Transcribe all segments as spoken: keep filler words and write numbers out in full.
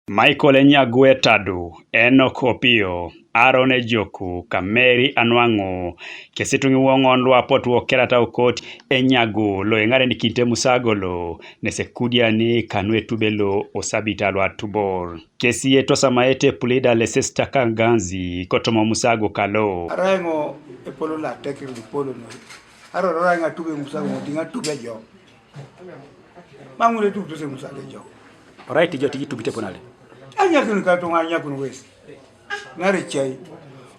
Michael Enyagu Etadu, Enoch Opio, Aaron Ejoku, Kameri Anwang'u, kesi tuŋ iwoŋon lu apotu okerata okot Enyagu lo eŋarenikinte musago lo, nese kudiani kanu etube lo osabita lu atubor. Kesi etosamaete Pulida Leicester Kaganzi kotoma musago kalo. Arai ŋo epolo lo ateker lupolo noi, arai arai ŋo atube musago ŋo diŋ atube jo. Maŋ ŋun etubitose musago jo. Orai tijo tiji tubite ponale. Anyakun ka tuŋa anyakun wes. Nare chai.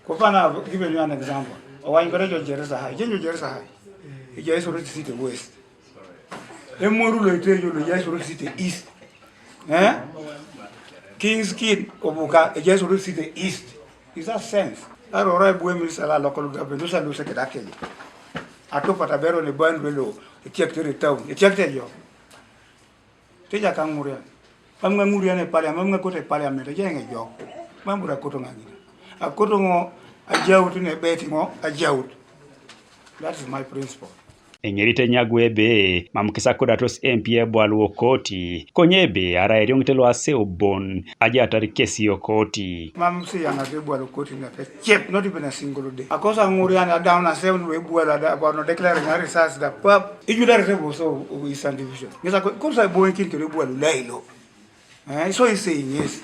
Kopana, give you an example. Owany kore jo Jerisa High. Jenjo Jerisa High. Ijo Soroti City West. Emoru lo itejo lo ijo Soroti City East. Eh? King's Kid Obuka, ijo Soroti City East. Is that sense? Arora ebue minister la local government, usa lose kedakeli. Atopata bero ne bandu elo, etiaktere town, etiaktere jo. Tija ka ŋurian. Mam ŋa ŋurian e parliament, mam ŋa kote parliament, eje ŋe jo. Mam bura koto ŋa ŋina. Akoto ŋo ajaut ne beti ŋo ajaut. That is my principle. Eŋerit Enyagu ebe mam kisakudatos M P ebwalu okoti, konye ebe arai erioŋite luaseu bon ajatar kesi okoti. Mam siyaŋat ebwalu okoti nete cep, not even a single day. Akosa ŋurian adaun aseu nu ebwalu ada, about no declare na research da pap. Ijudarete boso Eastern Division. Ŋesa ko, kosa boenkin kere ebwalu lailo. Eh, so isei ŋes.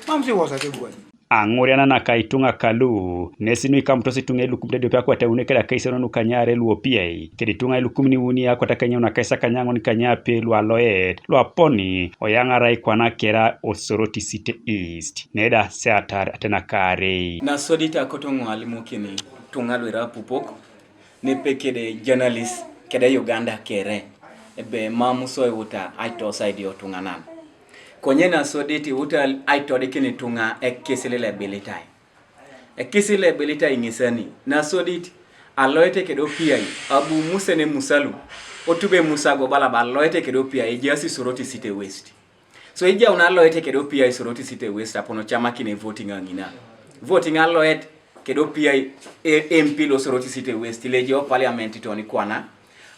Mam si wosate ebwalu. Aŋuriana naka ituŋa kalu, nesi nuikamutos ituŋa elukumit ediope akwat euni keda akaisauni nukanyare luopiai, kede ituŋa elukumit iuni akwat akanyaun akaisakanyaŋon kanyape lualoet, luaponi, oyaŋarai kwana kera o Soroti City East, neda seatar atenakaarei. Nasodit akoto ŋo alimokini ituŋa luira apupok, nepe kede journalist kede Uganda kere, ebe mam so iuta aitosaidi otuŋanan. Konye nasodit iuta aitodikin ituŋa ekisil lebilitai. Ekisil lebilitai ŋesani, nasodit aloete kede opiai, abu musene musalu, otube musago balaba aloete kede opiai, ejaasi Soroti City West. So ijaun aloet kede opiai Soroti City West apon ocamakine voting aŋina. Voting aloet kede opiai e-, M P lo Soroti City West, lejo parliament toni kwana.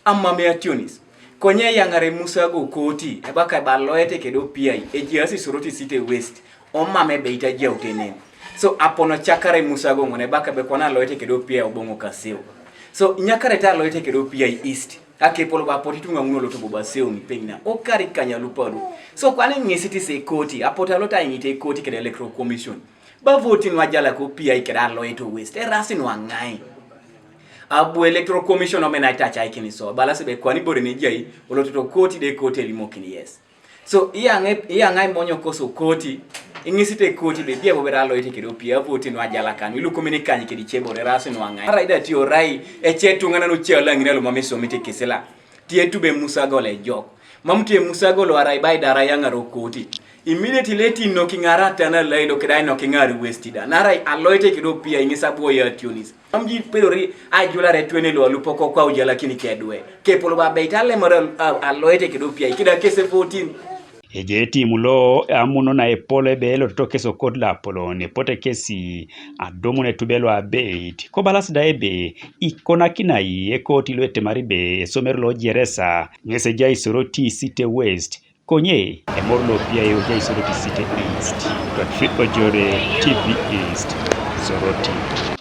Amam eationis. Konye eyaŋare musago koti, ebaka eba aloet kede opiai, ejiasi Soroti City West, omam ebeit ajaut enen. So apon ocakare musago ŋun, ebaka ebe kwana aloet kede opiai oboŋo kaseu. So inyakarete aloet kede opiai East. Akepol ba apot ituŋa ŋun oloto bobo aseu ŋipeŋ na okari kanya lupalu. So kwana iŋisit se ekoti, apot alot aiŋit ekoti kede Electoral Commission. Ba voti nu ajalak opiai kede aloet o West, erasi nu aŋai. Abu Electoral Commission omen aitacaikin so, balasi be kwana ibore nejai, olototo koti de koti elimokini yes. So, iyaŋe, iyaŋe imonyo koso koti, iŋisite koti be bia bobera aloite kede opiai, avoti nu ajalakanu, ilukumini kanyi kedi chebore rasi nu aŋai. Arai da ti orai, eche tuŋanan uche alaŋina lumam isomite kisila. Ti etube musago lejok. Mam ti emusago lo arai bai dara yaŋaro koti. Immediately eti nokiŋara tana lailo keda nokiŋari West da. Narai aloite kede opiai iŋisa buo ya tionis. Mam ji pedori ajulare twene lo alupoko kwa ujalakini kedwe. Kepolo ba beit alemar al-, a-, aloete kedo piai, kida kese fourteen. Eje timu lo amuno na epol ebe lo toto keso kot la apolon, epote kesi adumun etube lo abeit. Kobalas da ebe, ikonakinai ekoti lo etemari be esomer lo Jeresa, ŋes ejai Soroti City West, Konye, emor lo piai ojai Soroti City East, Godfrey Ojore, T V East, Soroti.